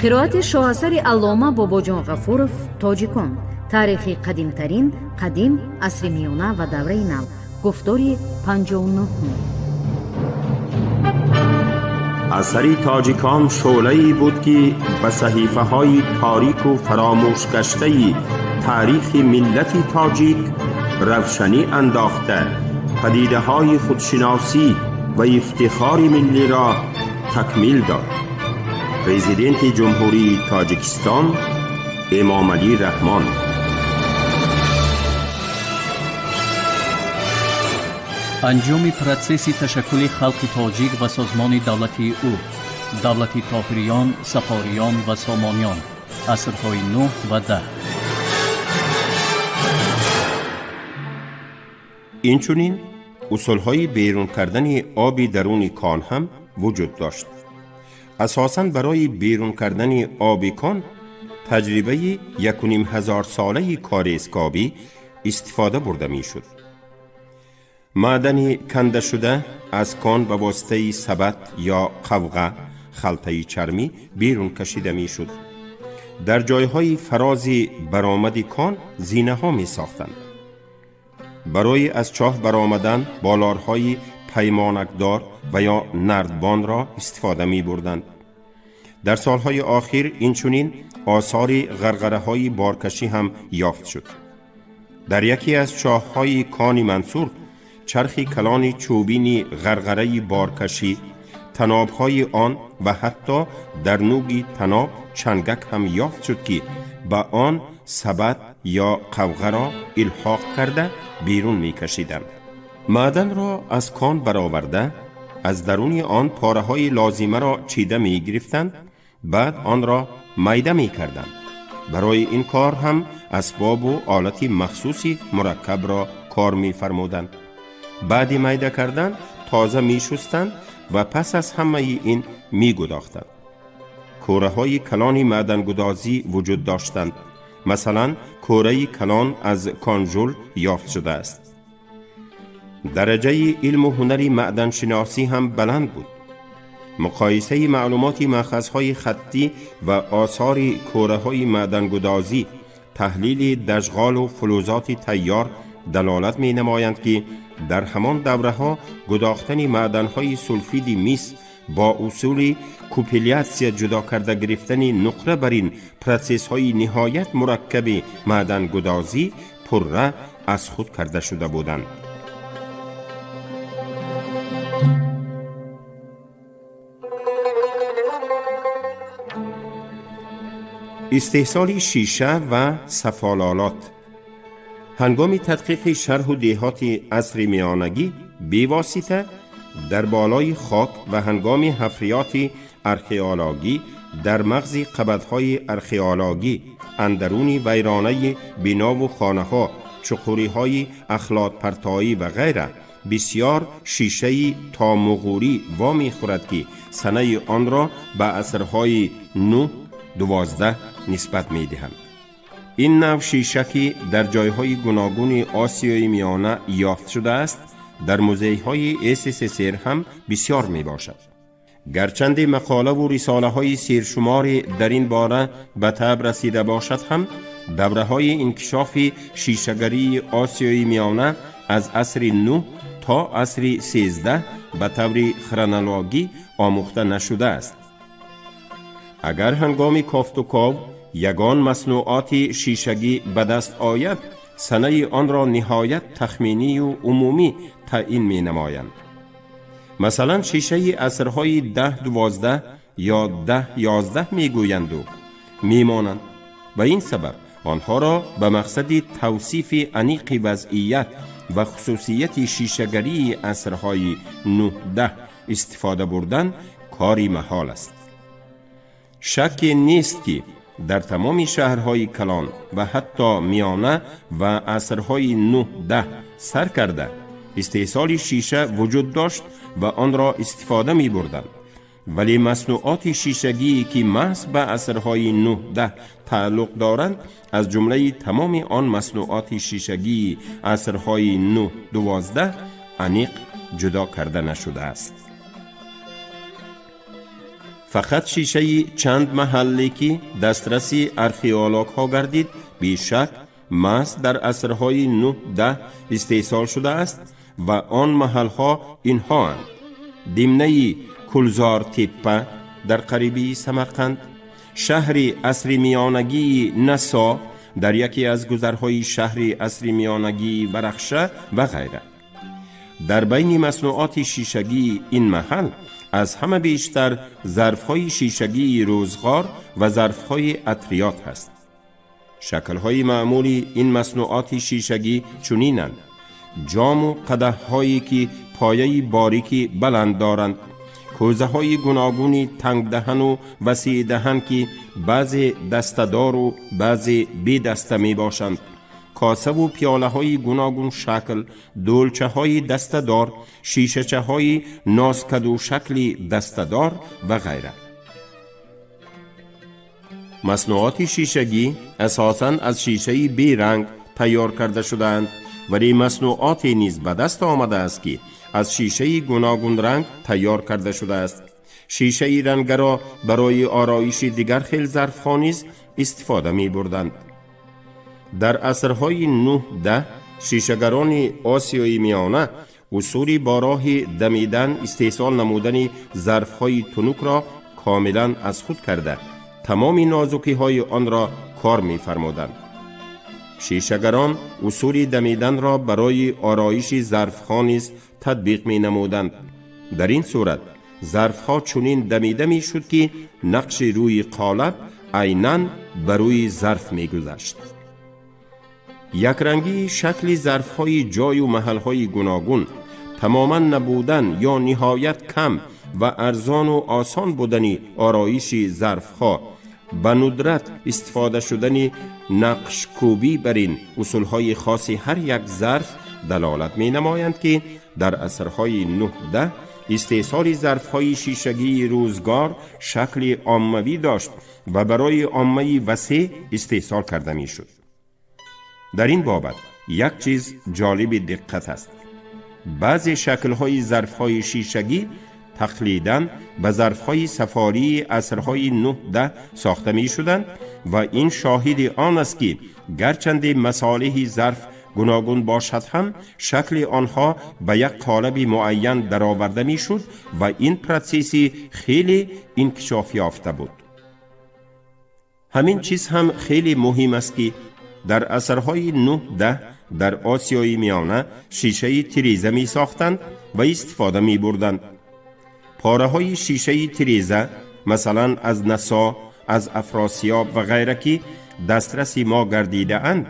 Қироати шоҳасари аллома Бобоҷон Ғафуров «Тоҷикон. Таърихи қадимтарин, қадим, асри миёна ва давраи нав», гуфтори 59-ум. Асари «Тоҷикон» шӯълае буд, ки ба саҳифаҳои торику фаромӯшгаштаи таърихи миллати тоҷик равшанӣ андохта, падидаҳои худшиносӣ ва ифтихори миллиро такмил дод. Президенти Ҷумҳурии Тоҷикистон Эмомалӣ Раҳмон. Анҷоми протсесси ташаккули халқи тоҷик ва созмони давлатии ӯ, давлати Тоҳириён, Сафориён ва Сомониён, асрҳои 9 ва 10. Инчунин усулҳои берун кардани оби даруни кон ҳам вуҷуд дошт. Асосан барои берун кардани оби кон таҷрибаи 1500-солаи корезкобӣ истифода бурда мешуд. Маъдани кандашуда аз кон ба воситаи сабат ё қавға, халтаи чармӣ, берун кашида мешуд. Дар ҷойҳои фарози баромади кон зинаҳо месохтанд. Барои аз чоҳ баромадан болорҳои паймонакдор ва ё нардбонро истифода мебурданд. Дар солҳои охир инчунин осори ғарғараҳои боркашӣ ҳам ёфт шуд. Дар яке аз чоҳҳои кони Мансур чархи калони чӯбини ғарғараи боркашӣ, танобҳои он ва ҳатто дар нуги таноб чангак ҳам ёфт шуд, ки ба он сабат ё қавғаро илҳоқ карда берун мекашиданд. Маъданро аз кон бароварда, аз даруни он пораҳои лозимаро чида мегирифтанд, баъд онро майда мекарданд. Барои ин кор ҳам асбобу олати махсуси мураккабро кор мефармуданд. Баъди майда кардан тоза мешустанд ва пас аз ҳамаи ин мегудохтанд. Кӯраҳои калони маъдангудозӣ вуҷуд доштанд. Масалан, кӯраи калон аз Конжул ёфт шудааст. Дараҷаи илму ҳунари маъданшиносӣ ҳам баланд буд. Муқоисаи маълумоти маъхазҳои хаттӣ ва осори кӯраҳои маъдангудозӣ, таҳлили дажғолу фулузоти тайёр далолат менамоянд, ки дар ҳамон давраҳо гудохтани маъданҳои сулфиди мис бо усули купелятсия, ҷудо карда гирифтани нуқра бар ин протсессҳои ниҳоят мураккаби маъдангудозӣ пурра аз худ карда шуда буданд. Истеҳсоли шиша ва сафололот. Ҳангоми тадқиқи шарҳу деҳоти асри миёнагӣ бевосита дар болои хок ва ҳангоми ҳафриёти археологӣ дар мағзи қабатҳои археологӣ, андаруни вайронаи бинову хонаҳо, чуқуриҳои ахлотпартоӣ ва ғайра бисьёр шишаи томуғурӣ вомехӯрад, ки санаи онро ба асрҳои 9, 12 нисбат медиҳанд. Ин нав шиша, ки дар ҷойҳои гуногуни Осиёи Миёна ёфт шудааст, дар музейҳои СССР ҳам бисьёр мебошад. Гарчанде мақолаву рисолаҳои сершуморе дар ин бора ба таб расида бошад ҳам, давраҳои инкишофи шишагарии Осиёи Миёна аз асри 9 то асри 13 ба таври хронологӣ омӯхта нашудааст. Агар ҳангоми кофтуков ягон маснуоти шишагӣ ба даст ояд, санаи онро ниҳоят тахминию умумӣ таъин менамоянд. Масалан, шишаи асрҳои 10, 12 ё 10, 11 мегӯянду мемонанд. Ба ин сабаб онҳоро ба мақсади тавсифи аниқи вазъият ва хусусияти шишагарии асрҳои 9, 10 истифода бурдан кори маҳол аст. Шакке нест, ки дар тамоми шаҳрҳои калон ва ҳатто миёна ва асрҳои 9, 10 сар карда Истеҳсоли шиша вуҷуд дошт ва онро истифода мебурданд, вале маснуоти шишагие ки маҳз ба асрҳои 9-10 тааллуқ доранд, аз ҷумлаи тамоми он маснуоти шишагии асрҳои 9-12 аниқ ҷудо карда нашудааст. Фақат шишаи чанд маҳалле ки дастраси археологҳо гардид, бешак маҳз дар асрҳои 9-10 истеҳсол шудааст ва он маҳалҳо инҳоанд: Димнаи Кулзортеппа дар қарибии Самарқанд, шаҳри асри миёнагии Насо дар яке аз гузарҳои шаҳри асри миёнагии Варахша ва ғайра. Дар байни маснуоти шишагии ин маҳал аз ҳама бештар зарфҳои шишагии рӯзғор ва зарфҳои атриёт ҳаст. Шаклҳои маъмули ин маснуоти шишагӣ чунинанд: ҷому қадаҳҳое ки пояи борики баланд доранд, кӯзаҳои гуногуни тангдаҳану васеъдаҳан, ки баъзе дастадору баъзе бедаста мебошанд, косаву пиёлаҳои гуногуншакл, дӯлчаҳои дастадор, шишачаҳои нозкадушакли дастадор ва ғайра. Маснуоти шишагӣ асосан аз шишаи беранг тайёр карда шудаанд, вале маснуоте низ ба даст омадааст, ки аз шишаи гуногунранг тайёр карда шудааст. Шишаи рангаро барои ороиши дигар хел зарфҳо низ истифода мебурданд. Дар асрҳои 9-10 шишагарони Осиёи Миёна усули бо роҳи дамидан истеҳсол намудани зарфҳои тунукро комилан аз худ карда, тамоми нозукиҳои онро кор мефармуданд. Шишагарон усули дамиданро барои ороиши зарфҳо низ татбиқ менамуданд. Дар ин сурат зарфҳо чунин дамида мешуд, ки нақши рӯи қолаб айнан ба рӯи зарф мегузашт. Якрангии шакли зарфҳои ҷою маҳалҳои гуногун, тамоман набудан ё ниҳоят кам ва арзону осон будани ороиши зарфҳо, ба нудрат истифода шудани нақшкӯбӣ бар ин усулҳои хоси ҳар як зарф далолат менамоянд, ки дар асрҳои 9-10 истеҳсоли зарфҳои шишагии рӯзгор шакли оммавӣ дошт ва барои оммаи васеъ истеҳсол карда мешуд. Дар ин бобат як чиз ҷолиби диққат аст. Баъзе шаклҳои зарфҳои шишагӣ тақлидан ба зарфҳои сафолии асрҳои 9-10 сохта мешуданд ва ин шоҳиди он аст, ки гарчанде масолиҳи зарф гуногун бошад ҳам, шакли онҳо ба як қолаби муайян дароварда мешуд ва ин протсесси хеле инкишоф ёфта буд. Ҳамин чиз ҳам хеле муҳим аст, ки дар асрҳои 9-10 дар Осиёи Миёна шишаи тиреза месохтанд ва истифода мебурданд. Пораҳои шишаи тиреза, масалан, аз Насо, аз Афросиёб ва ғайра, ки дастраси мо гардидаанд,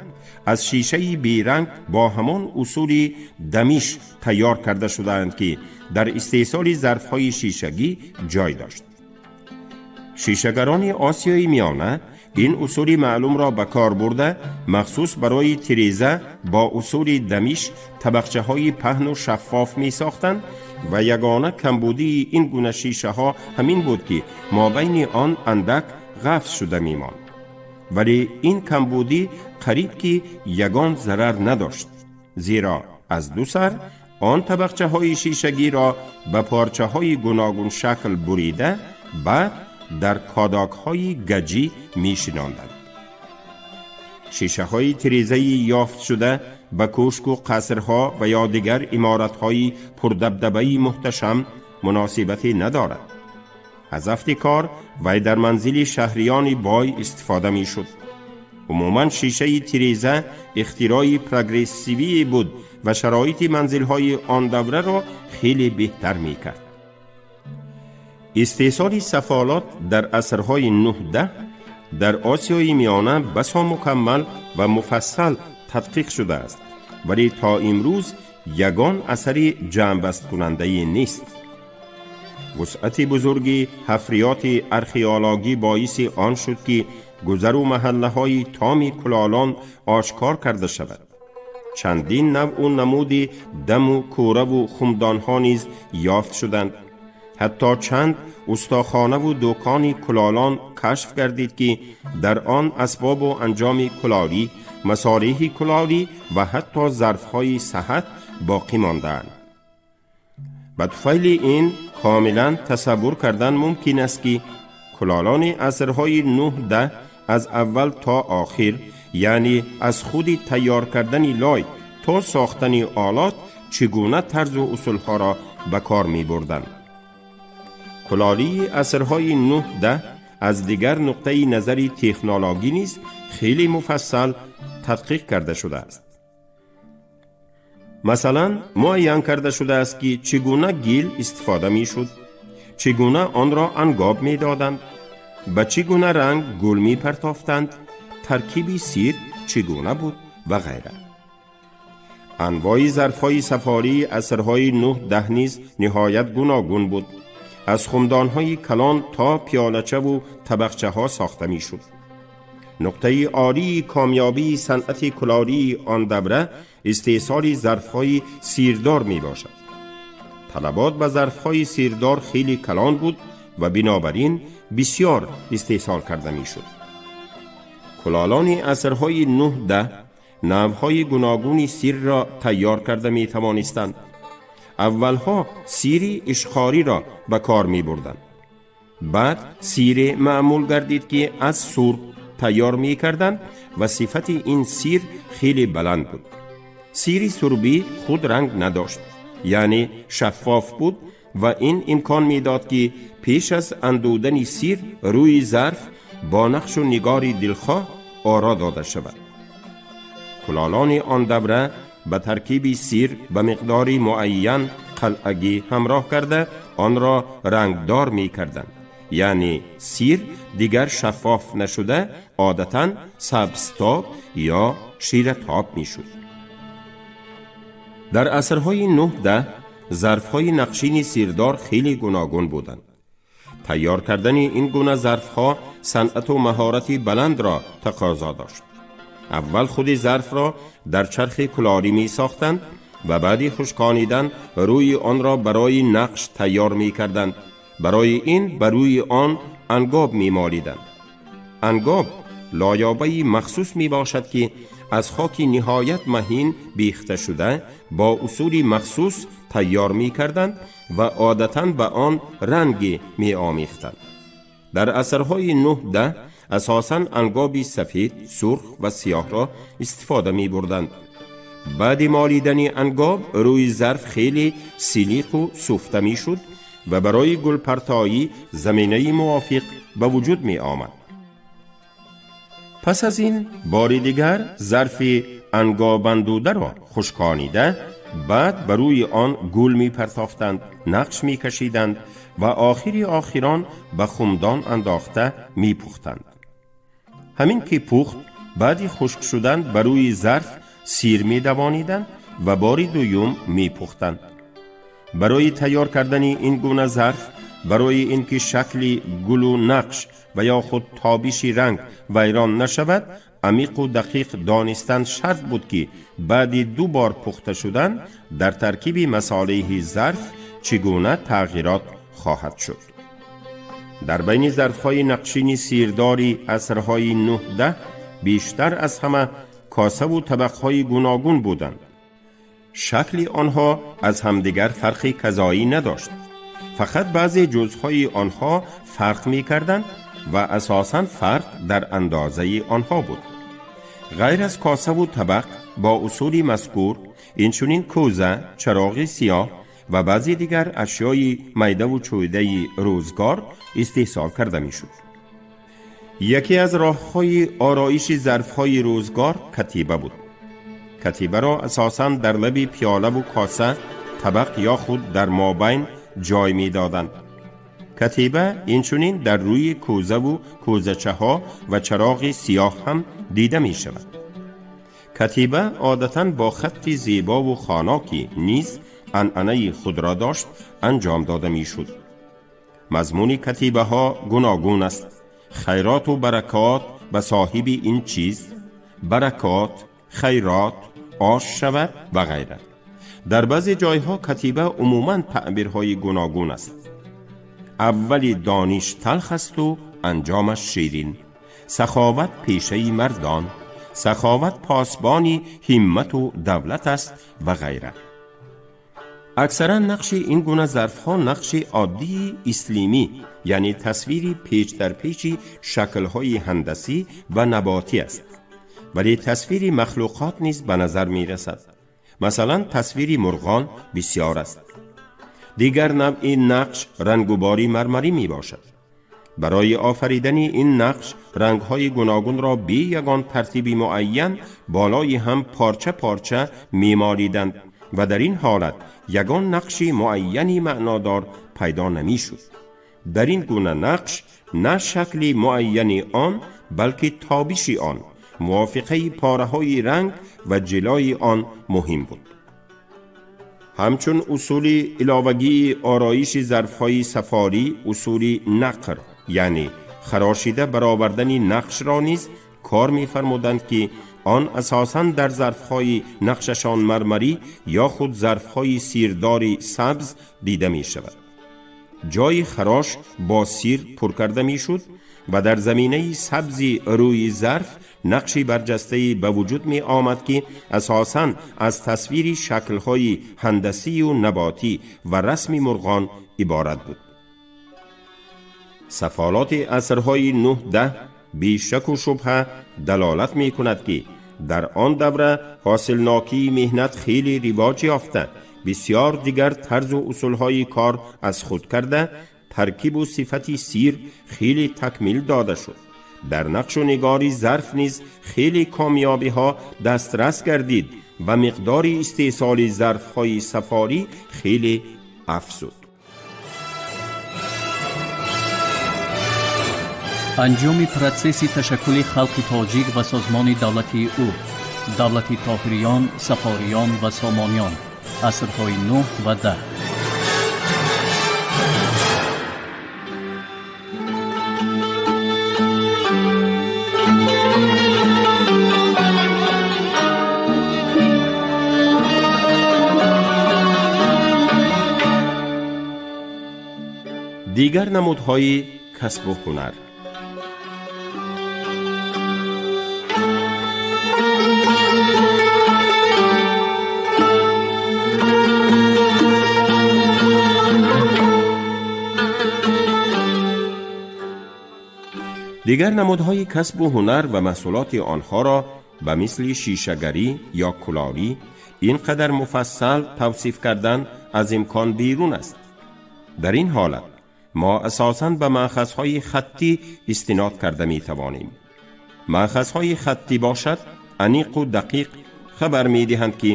аз шишаи беранг бо ҳамон усули дамиш тайёр карда шудаанд, ки дар истеҳсоли зарфҳои шишагӣ ҷой дошт. Шишагарони Осиёи Миёна ин усули маълумро ба кор бурда, махсус барои тиреза бо усули дамиш табақчаҳои паҳну шаффоф месохтанд ва ягона камбудии ин гуна шишаҳо ҳамин буд, ки мобайни он андак ғафз шуда мемонд, вале ин камбудӣ қариб ки ягон зарар надошт, зеро аз ду сар он табақчаҳои шишагиро ба порчаҳои гуногуншакл бурида, баъд дар кодакҳои гаҷӣ мешинонданд. Шишаҳои тирезаи ёфтшуда ба кӯшку қасрҳо ва ё дигар иморатҳои пурдабдабаи муҳташам муносибате надорад. Аз афти кор вай дар манзили шаҳриёни бой истифода мешуд. Умуман, шишаи тиреза ихтирои прогрессивие буд ва шароити манзилҳои он давраро хеле беҳтар мекард. Истеҳсоли сафолот дар асрҳои 9-10 дар Осиёи Миёна басо мукаммал ва муфассал тадқиқ шудааст, вале то имрӯз ягон асари ҷамъбасткунандае нест. Вусъати бузурги ҳафриёти археологӣ боиси он шуд, ки гузару маҳаллаҳои томи кулолон ошкор карда шавад. Чандин навъу намуди даму кӯраву хумдонҳо низ ёфт шуданд. Ҳатто чанд устохонаву дӯкони кулолон кашф гардид, ки дар он асбобу анҷоми кулолӣ, масолеҳи кулолӣ ва ҳатто зарфҳои саҳат боқӣ мондаанд. Ба туфайли ин комилан тасаввур кардан мумкин аст, ки кулолони асрҳои 9-10 аз аввал то охир, яъне аз худи тайёр кардани лой то сохтани олот, чӣ гуна тарзу усулҳоро ба кор мебурданд. Кулолии асрҳои 9-10 аз дигар нуқтаи назари технологӣ низ хеле муфассал тадқиқ карда шудааст. Масалан, муайян карда шудааст, ки чӣ гуна гил истифода мешуд, чӣ гуна онро ангоб медоданд, ба чӣ гуна ранг гул мепартофтанд, таркиби сир чӣ гуна буд ва ғайра. Анвои зарфҳои сафолии асрҳои 9-10 низ ниҳоят гуногун буд. Аз хумдонҳои калон то пиёлачаву табақчаҳо сохта мешуд. Нуқтаи олии комёбии санъати кулолии он давра истеҳсоли зарфҳои сирдор мебошад. Талабот ба зарфҳои сирдор хеле калон буд ва бинобар ин бисёр истеҳсол карда мешуд. Кулолони асрҳои 9-10 навъҳои гуногуни сирро тайёр карда метавонистанд. Аввалҳо сири ишқориро ба кор мебурданд. Баъд сире маъмул гардид, ки аз сурб тайёр мекарданд ва сифати ин сир хеле баланд буд. Сири сурбӣ худ ранг надошт, яъне шаффоф буд ва ин имкон медод, ки пеш аз андудани сир рӯи зарф бо нақшу нигори дилхоҳ оро дода шавад. Кулолони он давра ба таркиби сир ба миқдори муайян қалъагӣ ҳамроҳ карда, онро рангдор мекарданд, яъне сир дигар шаффоф нашуда, одатан сабзтоб ё ширатоб мешуд. Дар асрҳои 9-10 зарфҳои нақшини сирдор хеле гуногун буданд. Тайёр кардани ин гуна зарфҳо санъату маҳорати баландро тақозо дошт. Аввал худи зарфро дар чархи кулолӣ месохтанд ва баъди хушконидан рӯи онро барои нақш тайёр мекарданд. Барои ин ба рӯи он ангоб мемолиданд. Ангоб лоёбаи махсус мебошад, ки аз хоки ниҳоят маҳин бехта шуда, бо усули махсус тайёр мекарданд ва одатан ба он ранге меомехтанд. Дар асрҳои 9-10 асосан ангоби сафед, сурх ва сиёҳро истифода мебурданд. Баъди молидани ангоб рӯи зарф хеле силиқу суфта мешуд ва барои гулпартоӣ заминаи мувофиқ ба вуҷуд меомад. Пас аз ин бори дигар зарфи ангобандударо хушконида, баъд ба рӯи он гул мепартофтанд, нақш мекашиданд ва охири охирон ба хумдон андохта мепухтанд. Ҳамин ки пухт, баъди хушк шудан ба рӯи зарф сир медавониданд ва бори дуюм мепухтанд. Барои тайёр кардани ин гуна зарф, барои ин ки шакли гулу нақш ва ё худ тобиши ранг вайрон нашавад, амиқу дақиқ донистан шарт буд, ки баъди ду бор пухта шудан дар таркиби масолеҳи зарф чӣ гуна тағйирот хоҳад шуд. Дар байни зарфҳои нақшини сирдори асрҳои 9-10 бештар аз ҳама косаву табақҳои гуногун буданд. Шакли онҳо аз ҳамдигар фарқи казоӣ надошт, фақат баъзе ҷузъҳои онҳо фарқ мекарданд ва асосан фарқ дар андозаи онҳо буд. Ғайр аз косаву табақ, бо усули мазкур инчунин кӯза, чароғи сиёҳ ва баъзе дигар ашёи майдаву чӯйдаи рӯзгор истеҳсол карда мешуд. Яке аз роҳҳои ороиши зарфҳои рӯзгор катиба буд. Катибаро асосан дар лаби пиёлаву коса, табақ ё худ дар мобайн ҷой медоданд. Катиба инчунин дар рӯи кӯзаву кӯзачаҳо ва чароғи сиёҳ ҳам дида мешавад. Катиба одатан бо хатти зебову хоно, ки низ анъанаи худро дошт, анҷом дода мешуд. Мазмуни катибаҳо гуногун аст: хайроту баракот ба соҳиби ин чиз, баракот, хайрот, ош шавад ва ғайра. Дар баъзе ҷойҳо катиба умуман таъбирҳои гуногун аст. Аввали дониш талх асту анҷомаш ширин. Саховат пешаи мардон, саховат посбони ҳиммату давлат аст ва ғайра. Аксаран нақши ин гуна зарфҳо нақши оддии ислимӣ, яъне тасвири печ дар печи шаклҳои ҳандасӣ ва наботӣ аст. Вале тасвири махлуқот низ ба назар мерасад. Масалан, тасвири мурғон бисёр аст. Дигар навъи нақш рангубори мармарӣ мебошад. Барои офаридани ин нақш рангҳои гуногунро бе ягон тартиби муайян болои ҳам порча порча мемолиданд ва дар ин ҳолат ягон нақши муайяни маънодор пайдо намешуд. Дар ин гуна нақш на шакли муайяни он, балки тобиши он, мувофиқаи пораҳои ранг ва ҷилои он муҳим буд. Ҳамчун усули иловагии ороиши зарфҳои сафорӣ усули нақр, яъне харошида баровардани нақшро низ кор мефармуданд, ки он асосан дар зарфҳои нақшашон мармарӣ ё худ зарфҳои сирдори сабз дида мешавад. Ҷои харош бо сир пур карда мешуд ва дар заминаи сабзи рӯи зарф нақши барҷастае ба вуҷуд меомад, ки асосан аз тасвири шаклҳои ҳандасию наботӣ ва расми мурғон иборат буд. Сафолоти асрҳои 9-10 бешаку шубҳа далолат мекунад, ки дар он давра ҳосилнокии меҳнат хеле ривоҷ ёфта, бисёр дигар тарзу усулҳои кор аз худ карда, таркибу сифати сир хеле такмил дода шуд. Дар нақшу нигори зарф низ хеле комёбиҳо дастрас гардид ва миқдори истеҳсоли зарфҳои сафорӣ хеле афзуд. Анҷоми протсесси ташаккули халқи тоҷик ва созмони давлати ӯ, давлати Тоҳириён, Сафориён ва Сомониён, асрҳои 9 ва 10. Дигар намудҳои касбу ҳунар. Дигар намудҳои касбу ҳунар ва маҳсулоти онҳоро ба мисли шишагарӣ ё кулолӣ ин қадар муфассал тавсиф кардан аз имкон берун аст. Дар ин ҳолат мо асосан ба маъхазҳои хаттӣ истинод карда метавонем. Маъхазҳои хаттӣ бошад, аниқу дақиқ хабар медиҳанд, ки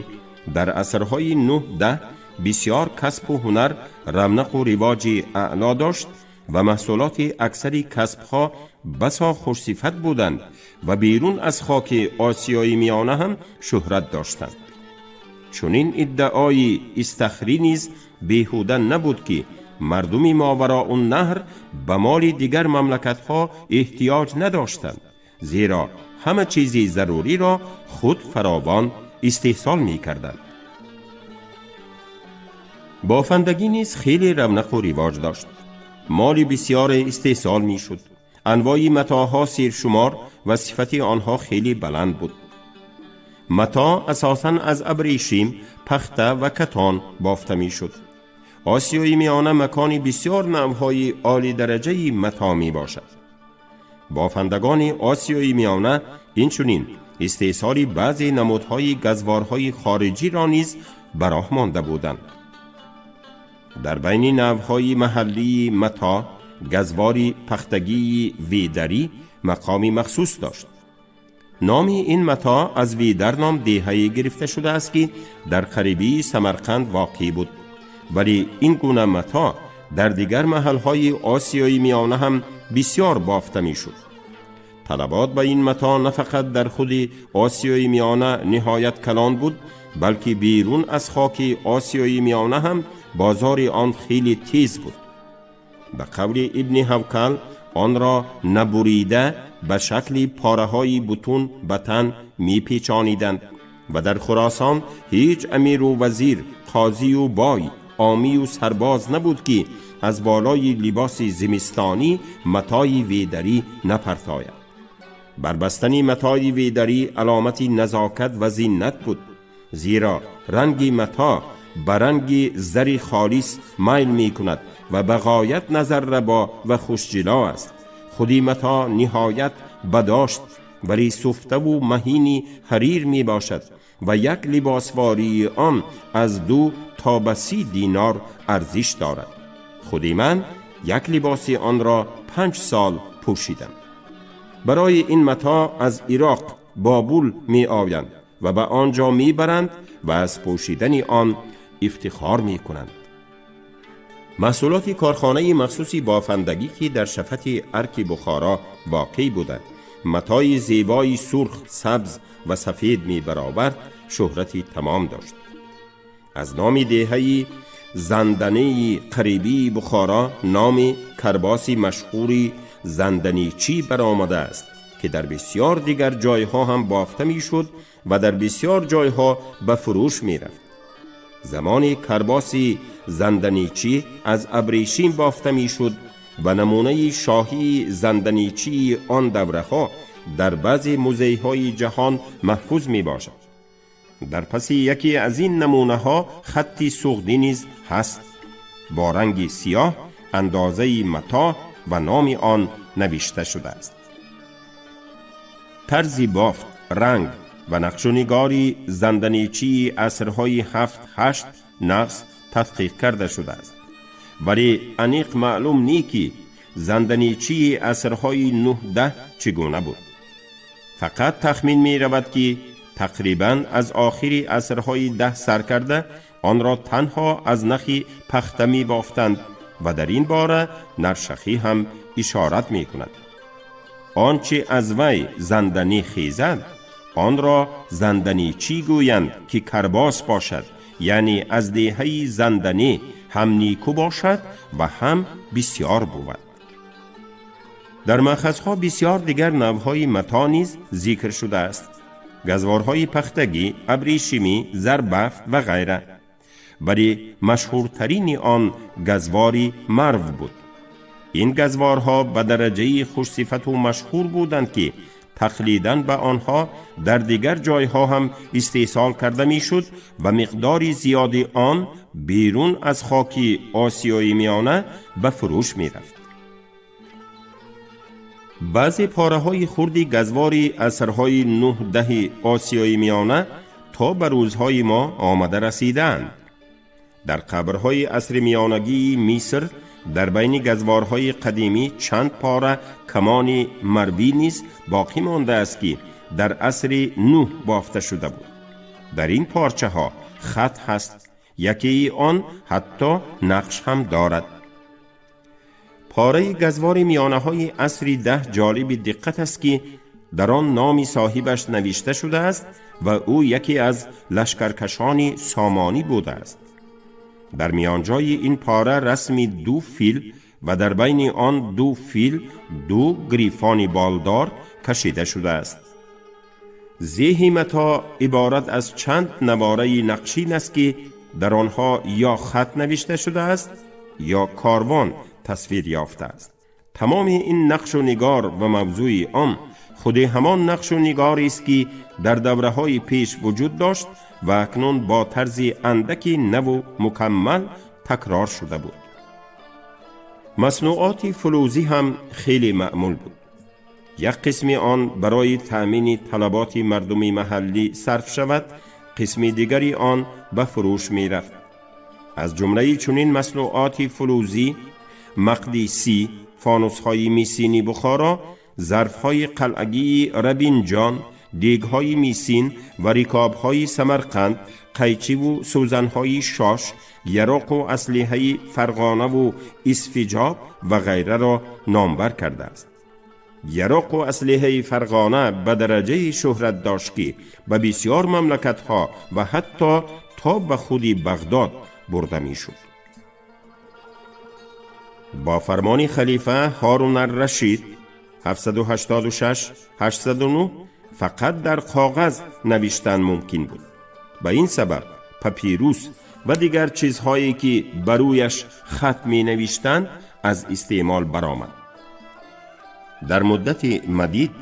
дар асрҳои 9-10 бисёр касбу ҳунар равнақу ривоҷи аъло дошт ва маҳсулоти аксари касбҳо басо хушсифат буданд ва берун аз хоки Осиёи Миёна ҳам шӯҳрат доштанд. Чунин иддаои Истахрӣ низ беҳуда набуд, ки мардуми Мовароуннаҳр ба моли дигар мамлакатҳо эҳтиёҷ надоштанд, зеро ҳама чизи заруриро худ фаровон истеҳсол мекарданд. Бофандагӣ низ хеле равнақу ривоҷ дошт. Моли бисёре истеҳсол мешуд. Анвои матоъҳо сершумор ва сифати онҳо хеле баланд буд. Матоъ асосан аз абрешим, пахта ва катон бофта мешуд. Осиёи Миёна макони бисёр навъҳои олидараҷаи матоъ мебошад. Бофандагони Осиёи Миёна инчунин истеҳсоли баъзе намудҳои газворҳои хориҷиро низ ба роҳ монда буданд. Дар байни навъҳои маҳаллии матоъ газвори пахтагии ведарӣ мақоми махсус дошт. Номи ин матоъ аз Ведар ном деҳае гирифта шудааст, ки дар қарибии Самарқанд воқеъ буд. Вале ин гуна матоъ дар дигар маҳалҳои Осиёи Миёна ҳам бисёр бофта мешуд. Талабот ба ин матоъ на фақат дар худи Осиёи Миёна ниҳоят калон буд, балки берун аз хоки Осиёи Миёна ҳам бозори он хеле тез буд. Ба қавли Ибни Ҳавкал, онро набурида ба шакли пораҳои бутун ба тан мепечониданд و در خراسان هیچ امیر و وزیر، قاضی و بای، عامی و سرباز نبود که از بالای لباس زمستانی متای ویدری نپرتاید. بربستن متای ویدری علامت نزاکت و زینت بود، زیرا رنگ متا به رنگ زر خالص میل می کند و به غایت نظر ربا و خوشجلا است. خودی متا نهایت بداشت، ولی سفته و مهین حریر می باشد و یک لباسواری آن از 2 تا به 30 دینار ارزش دارد. خودی من یک لباس آن را 5 سال پوشیدم. برای این متا از عراق بابل می آیند و به آنجا می برند و از پوشیدن آن افتخار می کنند. محصولات کارخانه مخصوصی بافندگی که در شفت ارک بخارا واقع بوده، متای زیبای سرخ، سبز و سفید می برآورد، شهرتی تمام داشت. از نام دهه زندنه قریبی بخارا نام کرباسی مشهوری زندنیچی برآمده است که در بسیار دیگر جایها هم بافته می شد و در بسیار جایها به فروش می رفت. زمانی کرباسی زندنیچی از ابریشیم بافته می شد و نمونه شاهی زندنیچی آن دوره ها در بعضی موزه های جهان محفوظ می باشد. در پس یکی از این نمونه ها خطی سغدی نیز هست با رنگ سیاه، اندازه متا و نام آن نوشته شده است. طرز بافت، رنگ و نقش و نگاری زندنیچی عصرهای 7-8 نقص تدقیق کرده شده است، ولی انیق معلوم نی که زندنیچی عصرهای 9-10 چگونه بود. فقط تخمین می رود که تقریبا از آخر عصرهای 10 سر کرده آن را تنها از نخ پخته می بافتند و در این باره نرشخی هم اشارت می کند. آنچه از وی زندنی خیزد آن را زندنی چی گویند که کرباس باشد، یعنی از دهه زندنی هم نیکو باشد و هم بسیار بود. در مأخذها بسیار دیگر نوهای متا نیز ذکر شده است: گزوارهای پختگی، ابریشمی، زربفت و غیره. ولی مشهورترین آن گزواری مرو بود. این گزوارها به درجه خوش صفت و مشهور بودند که تقلیداً به آنها در دیگر جایها هم استحصال کرده میشد و مقدار زیاد آن بیرون از خاک آسیای میانه به فروش میرفت. بعضی پاره های خردی گزواری عصرهای 9-10 آسیای میانه تا به روزهای ما آمده رسیدند. در قبرهای عصر میانگی مصر در بین گزوارهای قدیمی چند پاره کمان مروی نیز باقی مانده است که در عصر 9 بافته شده بود. در این پارچه ها خط هست، یکی آن حتی نقش هم دارد. پاره گزوار میانه های عصر 10 جالب دقت است که در آن نام صاحبش نوشته شده است و او یکی از لشکرکشان سامانی بوده است. در میانجای این پاره رسم 2 فیل و در بین آن 2 فیل 2 گریفان بالدار کشیده شده است. زیه متا عبارت از چند نواره نقشین است که در آنها یا خط نوشته شده است یا کاروان تصویر یافته است. تمام این نقش و نگار و موضوع آن خود همان نقش و نگاری است که در دوره های پیش وجود داشت و اکنون با طرز اندکی نو و مکمل تکرار شده بود. مصنوعات فلوزی هم خیلی معمول بود. یک قسم آن برای تأمین طلبات مردم محلی صرف شود، قسم دیگری آن به فروش می رفت. از جمله چنین مصنوعات فلوزی مقدیسی، فانوس‌های میسینی بخارا، ظرف‌های قلعگی ربینجان، دیگ‌های میسین و رکاب‌های سمرقند، قیچی و سوزن‌های شاش، یراق و اسلحه فرغانه و اسفیجاب و غیره را نامبر کرده است. یراق و اسلحه فرغانه به درجه شهرت داشت که به بسیار مملکت‌ها و حتی تا به خود بغداد برده می‌شد. با فرمان خلیفه هارون الرشید 786-809 фақат дар коғаз навиштан мумкин буд. Ба ин сабаб папирус ва дигар чизҳое ки ба рӯяш хат менавиштанд аз истеъмол баромад. Дар муддати мадид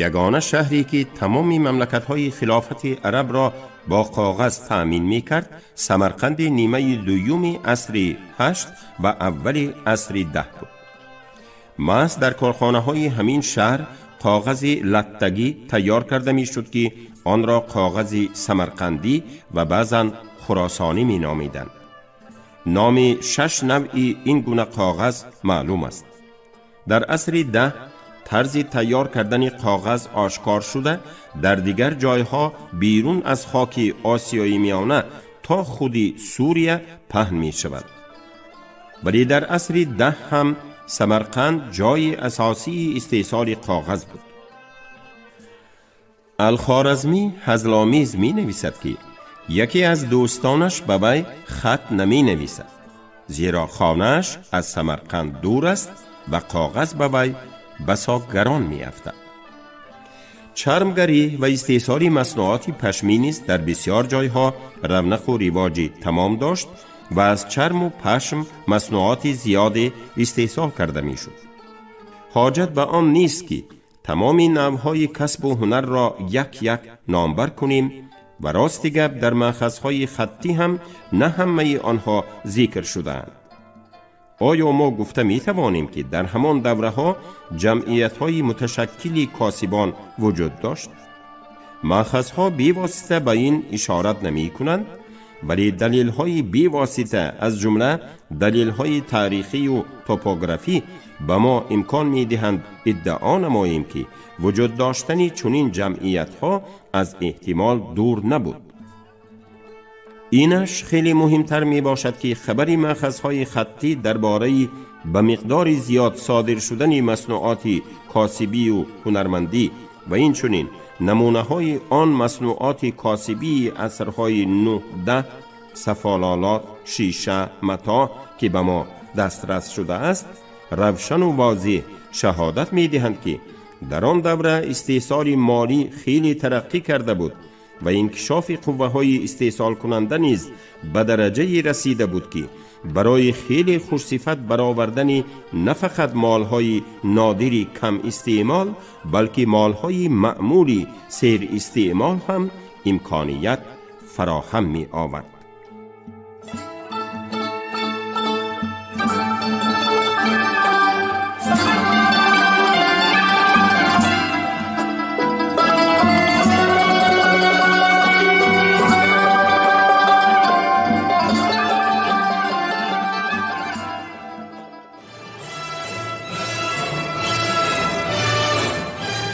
ягона шаҳре ки тамоми мамлакатҳои хилофати арабро бо коғаз таъмин мекард, Самарқанди нимаи дуюми асри ҳашт ва аввали асри даҳ буд. Маҳз дар корхонаҳои ҳамин шаҳр коғази латтагӣ тайёр карда мешуд, ки онро коғази самарқандӣ ва баъзан хуросонӣ меномиданд. Номи шаш навъи ин гуна коғаз маълум аст. Дар асри даҳ тарзи тайёр кардани коғаз ошкор шуда, дар дигар ҷойҳо берун аз хоки Осиёи Миёна то худи Сурия паҳн мешавад. Вале дар асри даҳ ҳам Самарқанд ҷои асосии истеҳсоли коғаз буд. Алхоразмӣ ҳазломез менависад, ки яке аз дӯстонаш ба вай хат наменависад, зеро хонааш аз Самарқанд дур аст ва коғаз ба вай басо гарон меафтад. Чармгарӣ ва истеҳсоли маснуоти пашмӣ низ дар бисёр ҷойҳо равнақу ривоҷи тамом дошт ва аз чарму пашм маснуоти зиёде истеҳсол карда мешуд. Ҳоҷат ба он нест, ки тамоми навъҳои касбу ҳунарро як як номбар кунем ва рости гап, дар манхазҳои хаттӣ ҳам на ҳамаи онҳо зикр шудаанд. Оё мо гуфта метавонем, ки дар ҳамон давраҳо ҷамъиятҳои муташаккили косибон вуҷуд дошт? Манхазҳо бевосита ба ин ишорат намекунанд, вале далелҳои бевосита, аз ҷумла далелҳои таърихию топографӣ, ба мо имкон медиҳанд иддао намоем, ки вуҷуд доштани чунин ҷамъиятҳо аз эҳтимол дур набуд. Инаш хеле муҳимтар мебошад, ки хабари манхазҳои хаттӣ дар бораи ба миқдори зиёд содир шудани маснуоти косибию ҳунармандӣ ва инчунин намунаҳои он маснуоти косибии асрҳои нӯҳ, даҳ, сафололот, шиша, матоъ, ки ба мо дастрас шудааст, равшану возеҳ шаҳодат медиҳанд, ки дар он давра истеҳсоли молӣ хеле тараққӣ карда буд ва инкишофи қувваҳои истеҳсолкунанда низ ба дараҷае расида буд, ки барои хеле хушсифат баровардани на фақат молҳои нодири кам истеъмол, балки молҳои маъмули серистеъмол ҳам имконият фароҳам меовард.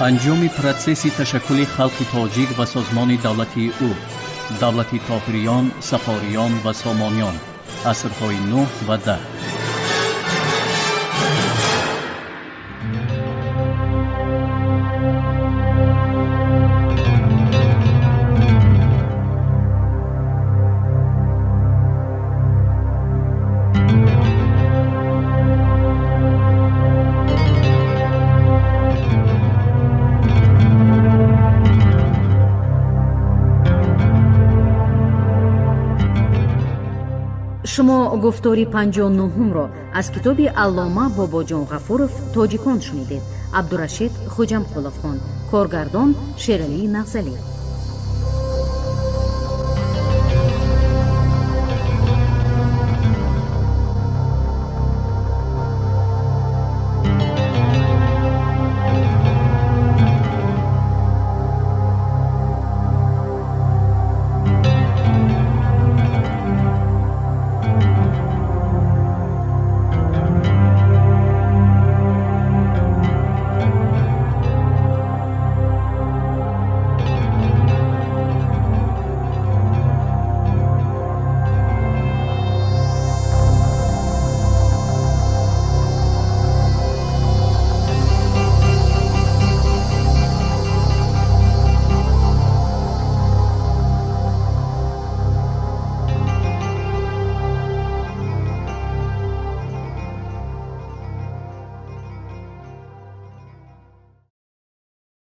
Анҷоми протсесси ташаккули халқи тоҷик ва созмони давлати ӯ, давлати Тоҳириён, Сафориён ва Сомониён, асрҳои нӯҳ ва даҳ. Шумо гуфтори 59-ҳумро аз китоби аллома Бобоҷон Ғафуров «Тоҷикон» шунидед. Абдурашид Хуҷамқулов хонд, коргардон Шералии Нағзалӣ.